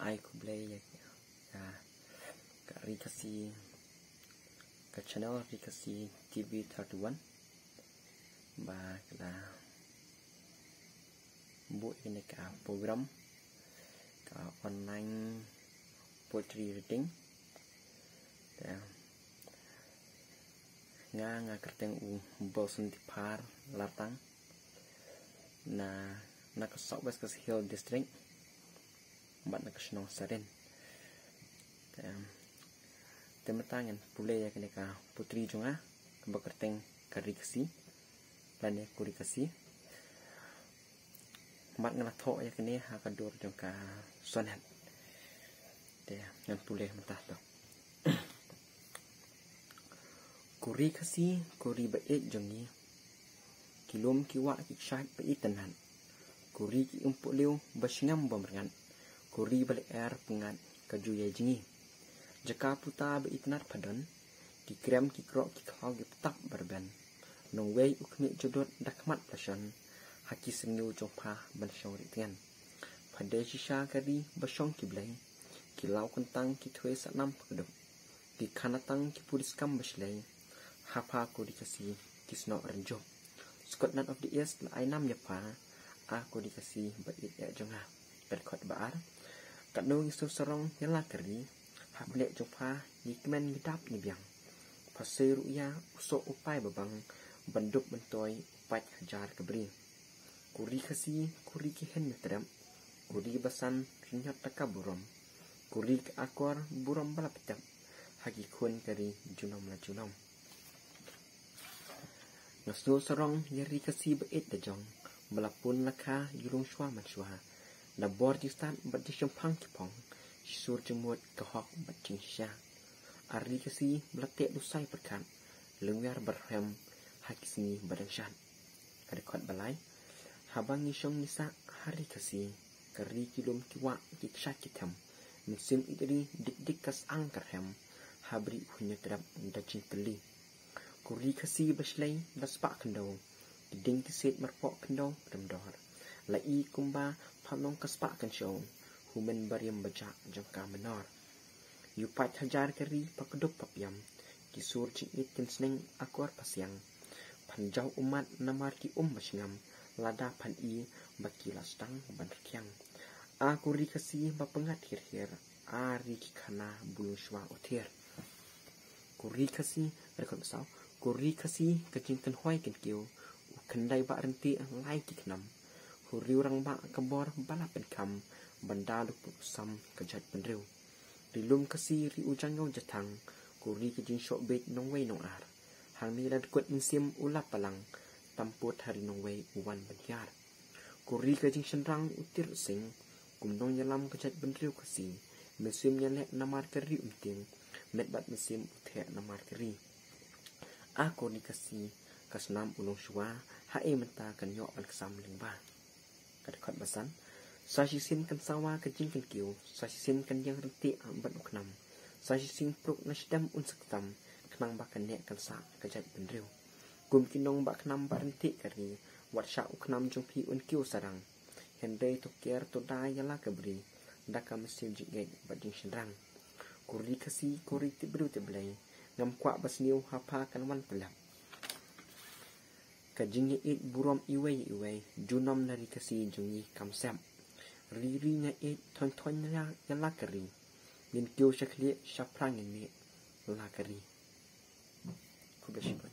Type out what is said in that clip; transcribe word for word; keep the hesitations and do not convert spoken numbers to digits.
Ai khublei ïa ka, ka Ri Khasi, ka channel Ri Khasi T V thirty-one ba ka la buh ïa kane ka program, ka online poetry reading. Te nga, nga kyrteng u Bolson Dipar Lartang, na, na ka South West Khasi Hills District, bad na ka shnong Sarin. Te, te mynta ngan pule ïa kane ka putri jong nga, kaba kyrteng ka Ri Khasi lane Ko Ri Khasi. Bad nga la thoh ïa kane ha ka dur jong ka sonnet. Te ngan pule mynta to. Ko Ri Khasi, ko ri ba ïeit jong ngi, ki lum ki wah ki kshaid ba itynnad, ko ri ki umpohliew ba sngem ba mrngat, ko ri ba lyer pyngngad ka ju ïai jngi. Jaka puta ba itynnad pha don, ki krem ki kroh ki khlaw ki btap ba rben. Nongwei u khmih judut da khmat pyrshon, ha ki syngiew jong pha ban shong rieh tngen. Pha dei shisha ka ri ba shong ki blei, ki law kyntang ki thwei satnam pha kdup, ki khanatang ki puri skam ba shlei, ha pha Ko Ri Khasi ki snoh rynjup. Scotland of the East la ai nam ïa pha, a Ko Ri Khasi ba ïeit eh jong nga. Ka dkhot ba ar. Katno ngi sngewsarong ïa la ka ri, ha khlieh jong pha ngi kmen ngi dap ngi biang. Pha sei ruh ïa u soh u pai ba bang, ban dup ban toi u pait hajar ka bri. Ko Ri Khasi, ko ri ki hynñiewtrep, ko ri ba san rynñiot da ka burom, ko ri ka akor burom ba la pyntep ha ki khun ka ri junom la junom. Nga sngewsarong ïa Ri Khasi ba ïeit da jong, ba la pun la kha ïa u lungshuwa manshuwa, da bor jingstad bad jingshemphang ki phong, shisur jingmut ka hok bad jingshisha. A Ri Khasi ba la teh lusai pyrkhat, lyngngar ba rhem ha ki sngi ba dang shad. Ka dkhot ba lai. Haba ngi shong ngi sah ha Ri Khasi, ka ri ki lum ki wah ki kshaid ki them, mynsiem ïeit ri dik dik ka syang ka rhem, ha bri u hynñiewtrep da jingkylli. Ko Ri Khasi ba shlei da spah khyndew, ki dieng ki siej marpoh khyndew rem dor. La i kumba pha long ka spah kynshew, u hynmen ba riem ba jah jong ka mynnor. Ïa u pait hajar ka ri pha kdup pha piam, ki sur jingïeit kin sneng akor pha siang. Phan jaw ummat namar ki um ba sngam, lada phan i ba ki la sdang ban rkhiang. A ko Ri Khasi ba pyngngad hiar hiar, a ri ki khana ba u lungshuwa u thiar. Ko Ri Khasi, ka dkhot ba saw, ko Ri Khasi ka jingtynhoi kynkiew, u khyndai bah ryntih lai ki khnam. U riew rangbah ka bor ba la pynkham, ban da duk put u sam ka jaitbynriew. Ri lum Khasi ri u jngai jathang, ko ri ka jingshoh bieit nongwei nongar. Hangne la dkut mynsiem u la palang, tam put ha ri nongwei u wan ban hiar. Ko ri ka jingshynrang u tiar u sing, kum nongïalam ka jaitbynriew Khasi, mynsiem ïaleh namar ka ri um tieng, met bad mynsiem u theh namar ka ri. A ko Ri Khasi, ka snam u lungshuwa, haei mynta kan ïoh ban ksam lyngba. Ka dkhot ba san. Sa shisien kan sawa ka jingkynkiew, sa shisien kan ïeng ryntih bad u khnam. Sa shisien pruk na shadem un sa ktam, khnang ba kan neh kan sah ka jaitbynriew. Kum ki nongbah khnam bah ryntih ka ri, wat shah u khnam jong phi un kiew sarang. Hynrei to kiar to da ïa la ka bri, da ka mynsiem jingïeit bad jingshynrang. Ko Ri Khasi, ko ri tip briew tip Blei, ngam kwah ba sniew ha pha kan wan pyllep. Ka jingïaieit burom iwei ïa iwei, junom na Ri Khasi jong ngi kam sep. Ri ri nga ïeit thoiñ thoiñ ïa, ïa la ka ri. Ngin kiew sha khlieh sha phra ngin mih la ka ri. Khublei shibun.